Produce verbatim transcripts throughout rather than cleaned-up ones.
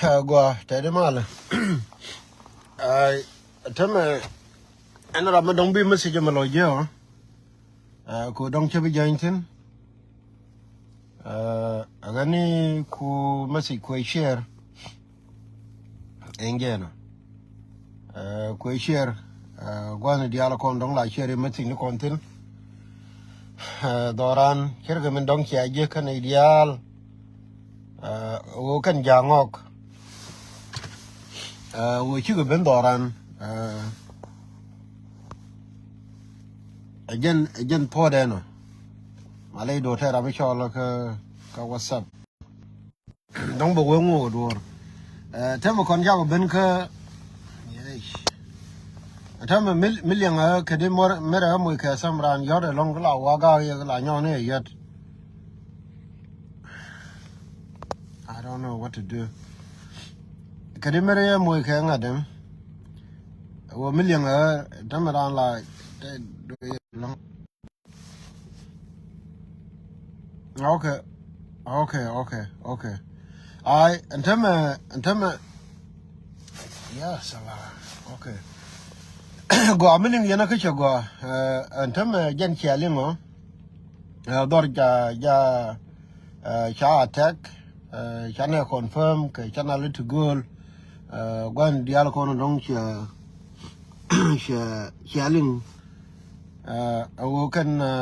Ɛ, gua tɛt imalɛ. Ɛ, tämɛ ɛn ram mi dɔ̱ŋ bi message mi lɔ jiɛ ɔ. Ɛ, ku dɔ̱ŋ cä bi jany thin. Ɛ, ɛ ɣän ni ku message ku ɛ share. Ɛn jɛn ɔ. Ɛ, ku ɛ share. Ɛ, gua̱n diaal kɔn dɔ̱ŋ la share message ni kɔn thin. Ɛ, dhɔran cärkɛ min dɔ̱ŋ cia jiäk kɛn i̱ diaal. Ɛ, ɣöö kɛn ja̱a̱ŋ ɣɔ̱k. Ɛ, ɣöö cikɛ ben dhɔran. Ɛ, ɛ jɛn, ɛ jɛn puɔ̱t ɛn ɔ. Malɛ i̱ do̱r tɛɛr ram i̱ cɔl kä, kä WhatsApp. Dɔ̱ŋ bɛ wee ŋo̱o̱k duɔ̱ɔ̱r. Ɛ, tɛmɛ kɔn cakɔ ben kä, tɛmɛ mi, mi liɛŋ ɛ kɛ di mɔr, mɛrɛ ɛ moc kɛ sam raan yɔ̱t ɛlɔ̱ŋ kä la wak gaak yɛ kä la nyɔk ni ɛ yɔ̱t. I don't know what to do. Kɛ di mɛrɛ ɛ moc kɛ ŋa̱t ɛm. Wä mi liɛŋ ɛ tɛmɛ raan la tɛ do yɛ ɛlɔ̱ŋ. Okay. Okay, okay, okay. Ai, ɛn tämɛ, ɛn tämɛ. Ya sala. Okay. Gɔaa mi liŋ yɛn a kä cɛ gɔaa. Ɛ, ɛn tämɛ jɛn cia liŋ ɔ. Ɛ, dhɔr ja, ja, ɛ, ca attack. Ɛ, ca nɛ confirm kɛ ca na li ti gööl. Ɛ, gua̱n diaal kɔn dɔ̱ŋ cia, cia, cia liŋ. Ɛ, a ɣöö kɛn, ɛ,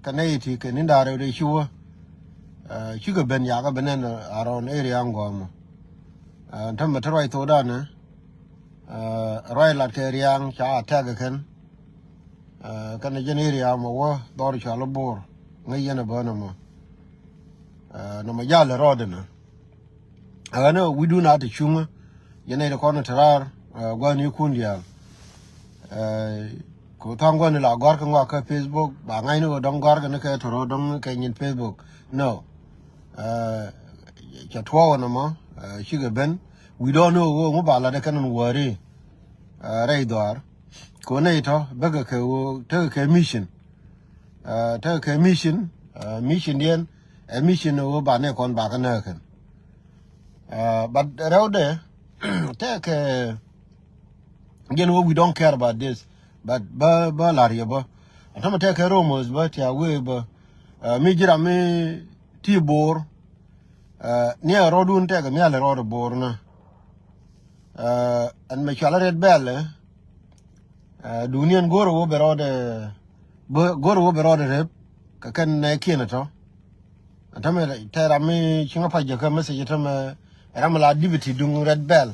kɛn nɛy ti kɛ ni̱n da̱ŋ rɛw dee ci wä. Ɛ, cikɛ ben yakä ben ɛn around area ŋuɔ̱ɔ̱mɔ. Ɛ, tämɛ te ruac thokdan ɛ, ɛ, ruac lat kɛ riaŋ ca attack kɛn. Ɛ, kɛn jɛn area mɔ wä dhɔr cɔal i̱ Bor. Ŋäc yɛn ɛ bä nɔmɔ. Ɛ, nɔmɔ jal ɛ rɔɔdɛ nä. Ɛ ɣän ɛ wi̱cdun a te cuŋä. Yɛn nɛy ti kɔn te raar, ɛ, gua̱n i̱ kun diaal. Ɛ, ku tha̱a̱ŋ gua̱n i̱ la gɔ̱a̱r kɛ ŋɔak kä Facebook, ba ŋa̱cni ɣöö dɔ̱ŋ gɔ̱a̱r kɛ ni kɛ tɔ̱rɔ̱ dɔ̱ŋ kɛ nyin Facebook. No. Ɛ, cɛ tuɔɔk ɛn ɛmɔ, ɛ, cikɛ ben. We don't know ɣöö ŋu ba lat ɛ kɛn ɛn wäri. Ɛ, rɛy dhɔaar. Ku nɛy tɔ̱, bäkɛ kɛ ɣöö, tekɛ kɛ mission. Ɛ, tekɛ kɛ mission, ɛ, mission diɛn, ɛ mission ɛ ɣöö ba nɛ kɔn ba kä nääk kɛn. Ɛ, but rɛwdɛ, tekɛ, jɛn ɣöö we don't care about this. But bä, bä la̱r yɛ bä. Ɛn tämɛ tekɛ rumors bä, tia wee bä. Ɛ, mi ji̱ ram mi ti Bor. Ɛ, ni ɛ rɔɔdun tekɛ mi alɛ rɔɔd Bor nä. Ɛ, ɛn mɛ cual ɛ Red Belt, ɛ, Ɛ, duuniɛn go̱o̱r ɛ wä bɛ rɔɔdɛ, bä, go̱o̱r ɛ wä bɛ rɔɔdɛ rep kɛ kɛn nɛ kiɛn ɛ tɔ. Ɛ tämɛ tɛ ram mi ci ŋä pac jɛ kä message ɛ tämɛ ram mi la deputy duŋ Red Belt.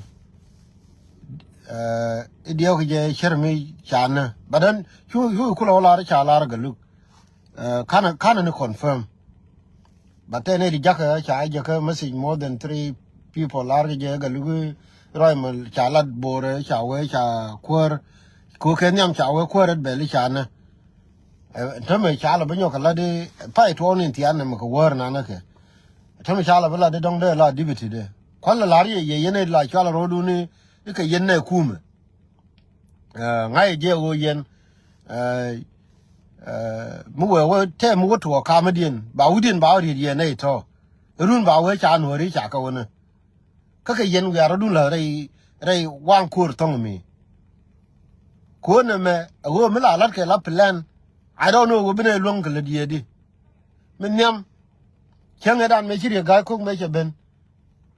Ɛ, i̱ diɛw kɛ jɛ cär mi ca nä. But then cu, cu kulɛ wä lar ca lar Galuk. Ɛ, kanɛ, kanɛ ni confirm. But tɛn ɛ di jakä ca jɛ kä message more than three people lar kɛ jɛ Galuk rɔy mɛ ca lat Bor ɛ ca wee ca kuäär. Ko kɛ nhiam ca wee kuäär ret bɛl i̱ ca nä. Ɛ, tämɛ ca lɛ bi nyɔk kɛ lat i̱ pay tuɔɔk ni thian nɛ mɛ kɛ wäär nanä kɛ. Tämɛ ca lɛ bi lat i̱ dɔ̱ŋ dee la dibiti dee. Kua̱l lɛ lar yɛ, yɛ yɛn ɛ la cual rɔɔdun i̱ kɛ yɛn nɛ kumɛ. Ɛ, ŋa̱c jɛ ɣöö yɛn, ɛ, ɛ, mi wee wee tɛm mi wä tuɔɔk kamä diɛn ba wi̱diɛn ba wä riet yɛn nɛy tɔ̱. Run ba wee ca nuɔ̱ɔ̱ri ca kä wänä. Kä kɛ yɛn wiaa rɔ̱dun lä rɛy, rɛy waŋ ko̱r thɔ̱ŋ mi. Ko̱r nɛ mɛ ɛ ɣöö mi la la̱t kɛ la plan. I don't know ɣöö bi nɛ luäŋ kɛ lät yɛ di. Mi nhiam. Cäŋ ɛ dan mɛ ci riek ga̱a̱c ko̱k mɛ cɛ ben.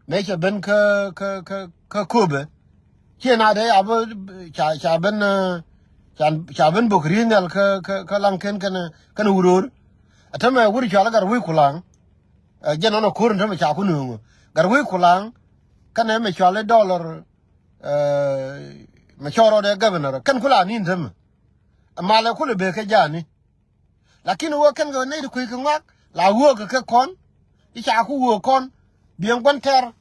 Mëë cɛ ben kä, kä, kä, kä Köpɛ. Ciɛ na dee a bä ca, ca ben, eh, ca, ca ben bok ri̱i̱n nhial kä, kä, kä Laŋken kɛnɛ, kɛnɛ Wuror. A tämɛ wur cɔal i̱ Gatwec Kulaŋ. Eh, jɛn nɔnɔ ko̱r in tämɛ ca ku nööŋä. Gatwec Kulaŋ kɛnɛ mɛ cɔal i̱ Dollar, eh, mɛ cɔɔr rɔɔdɛ governor. Kɛn ku la ni̱n tämɛ. Malɛ kulɛ bee kɛ ja̱a̱ni. Lakin wä kɛn kɛ nɛy ti kui̱ kɛ ŋɔak la wä kɛ kɛ kɔn. I̱ ca ku wä kɔn biɛŋ gua̱n tɛr.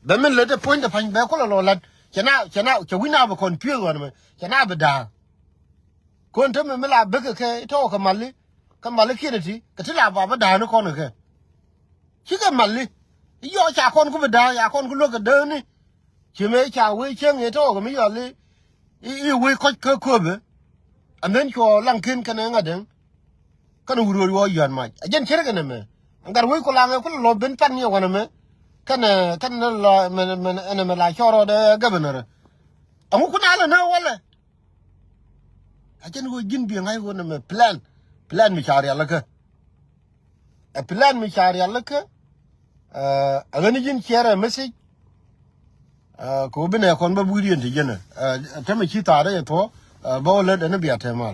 Bɛ min lät ɛ puɔ̱ny dɛ pa̱ny bɛ kulɛ lɔ la̱t. Cɛ na, cɛ na, cɛ wi̱c na bɛ kɔn cuëëth ɣɔn mɛ cɛ na bɛ da̱a̱k. Kɔn te mɛ mi la bekɛ kɛ tɔɔk kɛ mali. Kɛ mali kiɛn ɛ ti kɛ ti la ba bɛ da̱a̱k ni kɔn kɛ kɛ. Cikɛ mali. I̱ yɔɔ ca kɔn ku bɛ da̱a̱k, ca kɔn ku luäk kɛ dääni. Ci mëë ca wee cieŋ i̱ tɔɔk mi yɔl i̱, i̱, i̱ wee kɔc kä Köpɛ. And then cuɔ Laŋken kɛnɛ ŋa̱t däŋ. Kɛnɛ Wuror wä yɔ̱a̱n mac. A jɛn cärkɛ nɛmɛ. Gat wec Kulaŋ ɛ kulɛ lɔ ben pan ni ɛ wanɛ mɛ. kɛnɛ kɛnɛ la mɛ mɛ ɛnɛ mɛ la cɔrɔ dɛ governor. Ɛŋu kun alɛ nɛ walɛ. A jɛn ɣöö ji̱n bi ŋa̱c ɣöö nɛmɛ plan, plan mi ca rialikä. Ɛ plan mi ca rialikä. Ɛ ɣän ji̱n ciɛrɛ message. Ɛ kɛ ɣöö bi nɛ kɔn bä bui̱diɛn ti jɛnɛ. Ɛ tämɛ ci thaarɛ yɛ tuɔ. Ɛ bä wä lät ɛn bia tɛmal.